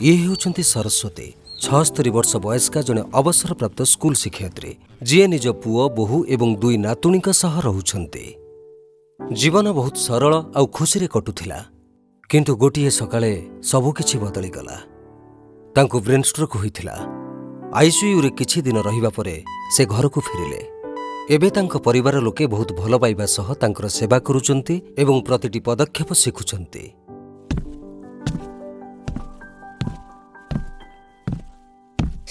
ଇଏ ହେଉଛନ୍ତି ସରସ୍ୱତୀ, 76 ବର୍ଷ ବୟସ୍କା ଜଣେ ଅବସରପ୍ରାପ୍ତ ସ୍କୁଲ ଶିକ୍ଷୟିତ୍ରୀ, ଯିଏ ନିଜ ପୁଅ, ବୋହୂ ଏବଂ ଦୁଇ ନାତୁଣୀଙ୍କ ସହ ରହୁଛନ୍ତି। ଜୀବନ ବହୁତ ସରଳ ଆଉ ଖୁସିରେ କଟୁଥିଲା, କିନ୍ତୁ ଗୋଟିଏ ସକାଳେ ସବୁକିଛି ବଦଳିଗଲା। ତାଙ୍କୁ ବ୍ରେନ୍ ଷ୍ଟ୍ରୋକ୍ ହୋଇଥିଲା। ଆଇସିୟୁରେ କିଛି ଦିନ ରହିବା ପରେ ସେ ଘରକୁ ଫେରିଲେ। ଏବେ ତାଙ୍କ ପରିବାର ଲୋକେ ବହୁତ ଭଲ ପାଇବା ସହ ତାଙ୍କର ସେବା କରୁଛନ୍ତି ଏବଂ ପ୍ରତିଟି ପଦକ୍ଷେପ ଶିଖୁଛନ୍ତି।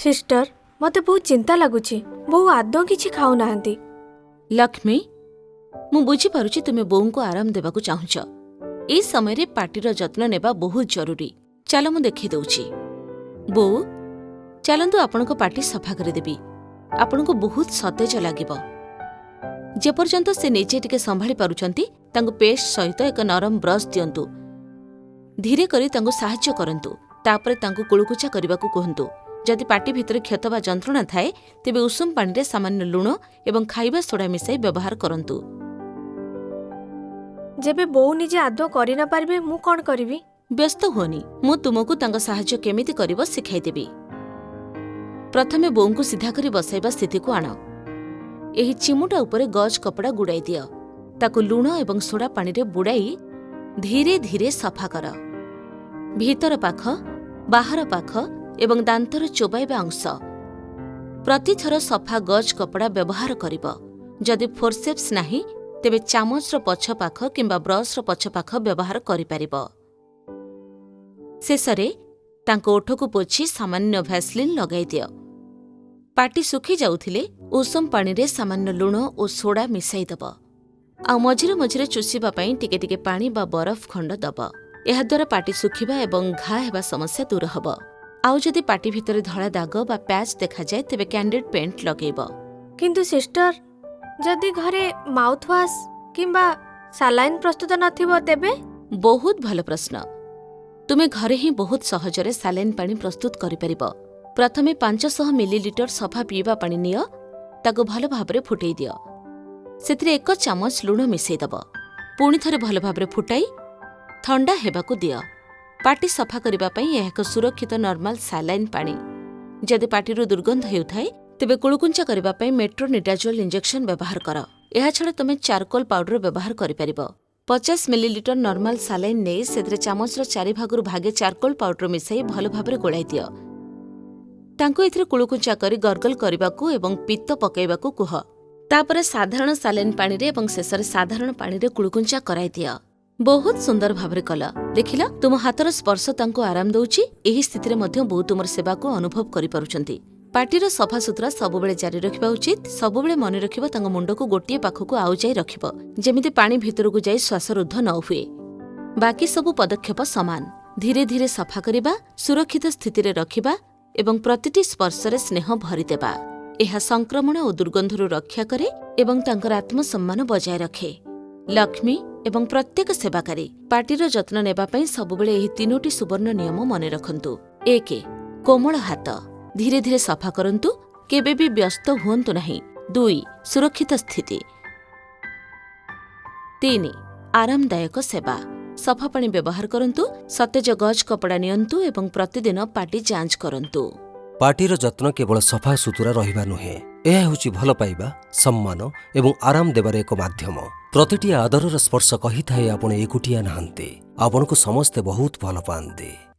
ସିଷ୍ଟର, ମୋତେ ବହୁତ ଚିନ୍ତା ଲାଗୁଛି। ବୋଉ ଆଦୌ କିଛି ଖାଉନାହାନ୍ତି। ଲକ୍ଷ୍ମୀ, ମୁଁ ବୁଝିପାରୁଛି ତୁମେ ବୋଉଙ୍କୁ ଆରାମ ଦେବାକୁ ଚାହୁଁଛ। ଏ ସମୟରେ ପାଟିର ଯତ୍ନ ନେବା ବହୁତ ଜରୁରୀ। ଚାଲ, ମୁଁ ଦେଖେଇ ଦଉଛି। ବୋଉ, ଚାଲନ୍ତୁ, ଆପଣଙ୍କ ପାଟି ସଫା କରିଦେବି। ଆପଣଙ୍କୁ ବହୁତ ସତେଜ ଲାଗିବ। ଯେପର୍ଯ୍ୟନ୍ତ ସେ ନିଜେ ଟିକେ ସମ୍ଭାଳି ପାରୁଛନ୍ତି, ତାଙ୍କୁ ପେଷ୍ଟ ସହିତ ଏକ ନରମ ବ୍ରସ୍ ଦିଅନ୍ତୁ। ଧୀରେ କରି ତାଙ୍କୁ ସାହାଯ୍ୟ କରନ୍ତୁ। ତାପରେ ତାଙ୍କୁ କୁଳୁକୁଚା କରିବାକୁ କୁହନ୍ତୁ। ଯଦି ପାଟି ଭିତରେ କ୍ଷତ ବା ଯନ୍ତ୍ରଣା ଥାଏ, ତେବେ ଉଷୁମ ପାଣିରେ ସାମାନ୍ୟ ଲୁଣ ଏବଂ ଖାଇବା ସୋଡା ମିଶାଇ ବ୍ୟବହାର କରନ୍ତୁ। ଯେବେ ବୋଉ ନିଜେ ଆଦୌ କରି ନ ପାରିବେ, ମୁଁ କ'ଣ କରିବି? ବ୍ୟସ୍ତ ହୁଅନି, ମୁଁ ତୁମକୁ ତାଙ୍କ ସାହାଯ୍ୟ କେମିତି କରିବ ଶିଖାଇଦେବି। ପ୍ରଥମେ ବୋଉଙ୍କୁ ସିଧା କରି ବସାଇବା ସ୍ଥିତିକୁ ଆଣ। ଏହି ଚିମୁଟା ଉପରେ ଗଜ କପଡ଼ା ଗୁଡ଼ାଇ ଦିଅ। ତାକୁ ଲୁଣ ଏବଂ ସୋଡା ପାଣିରେ ବୁଡ଼ାଇ ଧୀରେ ଧୀରେ ସଫା କର। ଭିତର ପାଖ, ବାହାର ପାଖ ଏବଂ ଦାନ୍ତର ଚୋବାଇବା ଅଂଶ। ପ୍ରତିଥର ସଫା ଗଜ କପଡ଼ା ବ୍ୟବହାର କରିବ। ଯଦି ଫୋର୍ସେପ୍ସ ନାହିଁ, ତେବେ ଚାମଚର ପଛ ପାଖ କିମ୍ବା ବ୍ରଶର ପଛ ପାଖ ବ୍ୟବହାର କରିପାରିବ। ଶେଷରେ ତାଙ୍କ ଓଠକୁ ପୋଛି ସାମାନ୍ୟ ଭ୍ୟାସଲିନ୍ ଲଗାଇ ଦିଅ। ପାଟି ଶୁଖି ଯାଉଥିଲେ ଉଷୁମ ପାଣିରେ ସାମାନ୍ୟ ଲୁଣ ଓ ସୋଡା ମିଶାଇ ଦେବ। ଆଉ ମଝିରେ ମଝିରେ ଚୁଷିବା ପାଇଁ ଟିକେ ଟିକେ ପାଣି ବା ବରଫ ଖଣ୍ଡ ଦବ। ଏହାଦ୍ୱାରା ପାଟି ଶୁଖିବା ଏବଂ ଘା ହେବା ସମସ୍ୟା ଦୂର ହେବ। ଆଉ ଯଦି ପାଟି ଭିତରେ ଧଳା ଦାଗ ବା ପ୍ୟାଚ୍ ଦେଖାଯାଏ, ତେବେ କ୍ୟାଣ୍ଡିଡ୍ ପେଣ୍ଟ ଲଗେଇବ। କିନ୍ତୁ ସିଷ୍ଟର, ଯଦି ଘରେ ମାଉଥ୍ ୱାଶ୍ କିମ୍ବା ସାଲାଇନ୍ ପ୍ରସ୍ତୁତ ନଥିବ ତେବେ? ବହୁତ ଭଲ ପ୍ରଶ୍ନ। ତୁମେ ଘରେ ହିଁ ବହୁତ ସହଜରେ ସାଲାଇନ୍ ପାଣି ପ୍ରସ୍ତୁତ କରିପାରିବ। ପ୍ରଥମେ 500 ମିଲିଲିଟର ସଫା ପିଇବା ପାଣି ନିଅ। ତାକୁ ଭଲ ଭାବରେ ଫୁଟେଇ ଦିଅ। ସେଥିରେ ଏକ ଚାମଚ ଲୁଣ ମିଶାଇ ଦେବ। ପୁଣି ଥରେ ଭଲ ଭାବରେ ଫୁଟାଇ ଥଣ୍ଡା ହେବାକୁ ଦିଅ। ପାଟି ସଫା କରିବା ପାଇଁ ଏହା ଏକ ସୁରକ୍ଷିତ ନର୍ମାଲ ସାଲାଇନ୍ ପାଣି। ଯଦି ପାଟିରୁ ଦୁର୍ଗନ୍ଧ ହେଉଥାଏ, ତେବେ କୁଳୁକୁଞ୍ଚା କରିବା ପାଇଁ ମେଟ୍ରୋନିଡାଜୋଲ୍ ଇଞ୍ଜେକ୍ସନ୍ ବ୍ୟବହାର କର। ଏହାଛଡ଼ା ତୁମେ ଚାରକୋଲ ପାଉଡର ବ୍ୟବହାର କରିପାରିବ। 50 ମିଲିଲିଟର ନର୍ମାଲ ସାଲାଇନ୍ ନେଇ ସେଥିରେ ଚାମଚର ଚାରି ଭାଗରୁ ଭାଗେ ଚାରକୋଲ ପାଉଡର ମିଶାଇ ଭଲ ଭାବରେ ଗୋଳାଇ ଦିଅ। ତାଙ୍କୁ ଏଥିରେ କୁଳୁକୁଞ୍ଚା କରି ଗର୍ଗଲ କରିବାକୁ ଏବଂ ପିତ୍ତ ପକାଇବାକୁ କୁହ। ତାପରେ ସାଧାରଣ ସାଲାଇନ୍ ପାଣିରେ ଏବଂ ଶେଷରେ ସାଧାରଣ ପାଣିରେ କୁଳୁକୁଞ୍ଚା କରାଇ ଦିଅ। ବହୁତ ସୁନ୍ଦର ଭାବରେ କଲ। ଦେଖିଲ, ତୁମ ହାତର ସ୍ପର୍ଶ ତାଙ୍କୁ ଆରାମ ଦଉଛି। ଏହି ସ୍ଥିତିରେ ମଧ୍ୟ ବୋଉ ତୁମର ସେବାକୁ ଅନୁଭବ କରିପାରୁଛନ୍ତି। ପାଟିର ସଫାସୁତୁରା ସବୁବେଳେ ଜାରି ରଖିବା ଉଚିତ। ସବୁବେଳେ ମନେ ରଖିବ, ତାଙ୍କ ମୁଣ୍ଡକୁ ଗୋଟିଏ ପାଖକୁ ଆଉଜାଇ ରଖିବ, ଯେମିତି ପାଣି ଭିତରକୁ ଯାଇ ଶ୍ୱାସରୁଦ୍ଧ ନ ହୁଏ। ବାକି ସବୁ ପଦକ୍ଷେପ ସମାନ: ଧୀରେ ଧୀରେ ସଫା କରିବା, ସୁରକ୍ଷିତ ସ୍ଥିତିରେ ରଖିବା ଏବଂ ପ୍ରତିଟି ସ୍ପର୍ଶରେ ସ୍ନେହ ଭରିଦେବା। ଏହା ସଂକ୍ରମଣ ଓ ଦୁର୍ଗନ୍ଧରୁ ରକ୍ଷା କରେ ଏବଂ ତାଙ୍କର ଆତ୍ମସମ୍ମାନ ବଜାୟ ରଖେ। ଲକ୍ଷ୍ମୀ ଏବଂ ପ୍ରତ୍ୟେକ ସେବାକାରୀ, ପାଟିର ଯତ୍ନ ନେବା ପାଇଁ ସବୁବେଳେ ଏହି ତିନୋଟି ସୁବର୍ଣ୍ଣ ନିୟମ ମନେ ରଖନ୍ତୁ। ଏକ, କୋମଳ ହାତ। ଧୀରେ ଧୀରେ ସଫା କରନ୍ତୁ, କେବେ ବି ବ୍ୟସ୍ତ ହୁଅନ୍ତୁ ନାହିଁ। ଦୁଇ, ସୁରକ୍ଷିତ ସ୍ଥିତି। ତିନି, ଆରାମଦାୟକ ସେବା। ସଫା ପାଣି ବ୍ୟବହାର କରନ୍ତୁ, ସତେଜ ଗଜ କପଡ଼ା ନିଅନ୍ତୁ ଏବଂ ପ୍ରତିଦିନ ପାଟି ଯାଞ୍ଚ କରନ୍ତୁ। ପାଟିର ଯତ୍ନ କେବଳ ସଫା ସୁତୁରା ରହିବା ନୁହେଁ, ଏହା ହେଉଛି ଭଲ ପାଇବା, ସମ୍ମାନ ଏବଂ ଆରାମ ଦେବାର ଏକ ମାଧ୍ୟମ। ପ୍ରତିଟି ଆଦରର ସ୍ପର୍ଶ କହିଥାଏ, ଆପଣ ଏକୁଟିଆ ନାହାନ୍ତି, ଆପଣଙ୍କୁ ସମସ୍ତେ ବହୁତ ଭଲ ପାଆନ୍ତି।